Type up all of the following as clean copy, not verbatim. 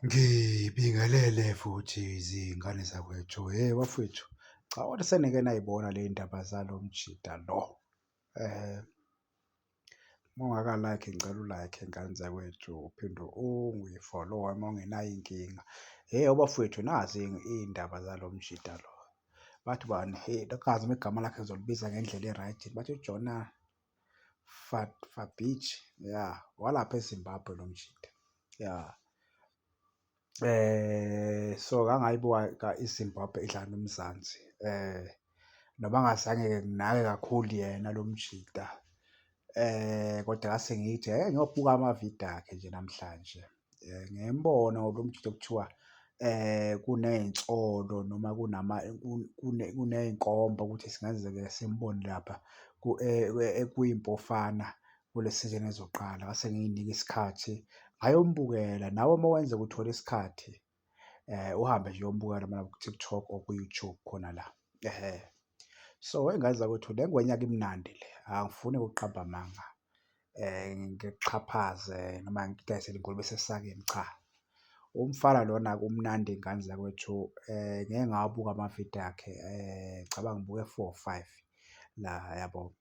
Ngibingelele futhi zingane zakwethu. Hhe bafowethu, cha kodwa senike nayibona ley'ndaba zalo mjita lo. Uma ungaka-like ngicela u-like ngane zakwethu, uphinde ungifolowe uma ungenayo inkinga. Hhe bafowethu, nazi iy'ndaba zalo mjita lo. Bathi ubani? Hhe, lokhu angazi noma igama lakhe ngizolibiza ngendlela e-right yini, bathi uJonah Fabij, ya, walapha eZimbabwe lo mjita, ya. So, ngangayibuka iZimbabwe idlala noMzansi noma ngingazange-ke nginake kakhulu yena lo mjita kodwa ngase ngithi ake ngiyobuka amavidiyo akhe nje namhlanje. Ngimbone ngoba lo mjita kuthiwa kuney'nsolo noma kuney'nkomba ukuthi singenzeka simbone lapha kwiMpofana kule sizini ezoqala. Ngase ngiy'nika isikhathi ngayombukela, nawe uma kwenzeka uthola isikhathi uhambe nje uyombukela laphana ku-TikTok or ku-YouTube khona la, ehhe. So, wey'ngane zakwethu le ngwenya-ke imnandi le, angifuni ukuqamba amanga ngikuxhaphaze noma ngikudayisele ingulube esesakeni, cha. Umfana lona-ke umnandi ngane zakwethu ngike ngawabuka amavidiyo akhe ngicabanga ngibuke four or five la yabo.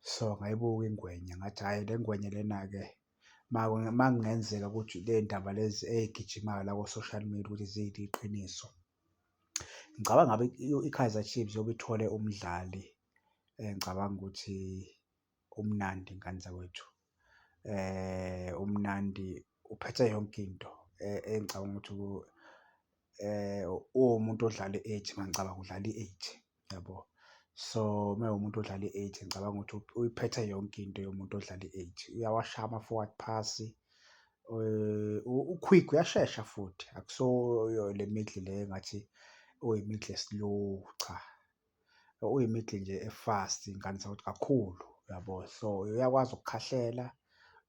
So, ngayibuka ingwenya ngathi hhayi le ngwenya lena-ke uma kungenzeka ukuthi ley'ndaba lezi ey'gijimayo la ko-social media ukuthi ziliqiniso, ngicabanga ngabe i-Kaizer Chiefs yobe ithole umdlali engicabanga ukuthi umnandi ngane zakwethu. Umnandi uphethe yonke into engicabanga ukuthi uwumuntu odlala i-eight uma ngicabanga udlala i-eight yabo. So, uma ewumuntu odlala i-eight ngicabanga ukuthi uyiphethe yonke into yomuntu odlala i-eight. Uyawashaya ama-forward pass, u-quick uyashesha futhi akusiyo le middle le engathi uyi-middle e-slow, cha. Uyi-middle nje e-fast ngane zakwethu kakhulu yabo. So, uyakwazi ukukhahlela,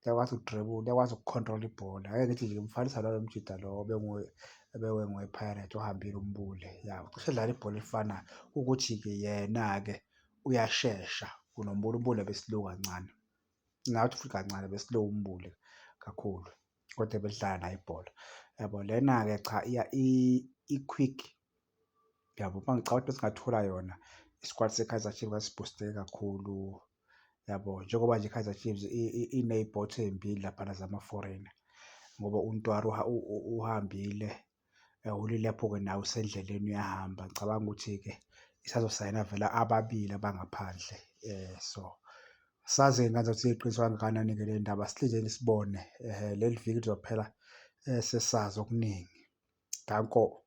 uyakwazi ukudribula, uyakwazi uku-control-a ibhola. Ake ngithi nje ngimfanisa nalo mjita lo obekungowe-Pirates ohambile uMbule, ya cishe edlala ibhola elifanayo. Ukuthi-ke yena-ke uyashesha kunoMbule, uMbule ebe-slow kancane. Ngingathi futhi kancane ebe-slow uMbule kakhulu kodwa ebelidlala naye ibhola yabo. Lena-ke cha i-quick yabo, uma ngicabanga ukuthi besingathola yona isikwati se-Kaizer Chiefs ngasi-boost-eke kakhulu yabo. Njengoba nje i-Kaizer Chiefs iney'pothi ey'mbili laphana zama-foreigner ngoba uNtwari uhambile, uLilepo-ke naye usendleleni uyahamba. Ngicabanga ukuthi-ke isazosayina vele ababili abangaphandle so asazi-ke ngane zakwethu ziyiqiniso kangakanani-ke le ndaba, silindeni sibone leli viki lizophela sesazi okuningi. Danko.